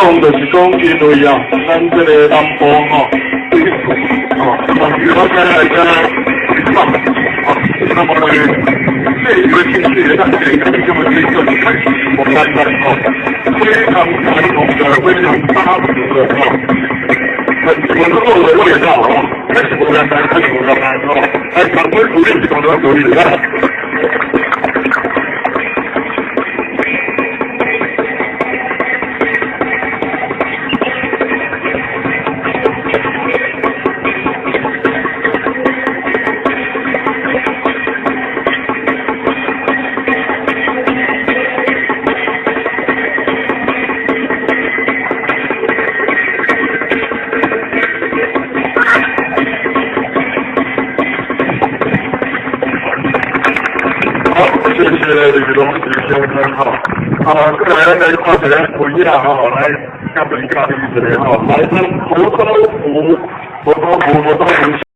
講，就是講因為啊，咱這个南部吼，對吼，我來來遮吼，那麼這個興趣的，咱這個這麼這個開始無簡單吼，非常傳統的，非常紮實的吼，很能夠的味道吼，開始無簡單，開始無簡單吼，哎，長官鼓勵是講得鼓勵的。好，謝謝呂龍李先生哈。啊，過來咱來看一下鬼仔吼，來甲大家一個吼，來咱猴頭湖，猴頭湖，猴頭湖。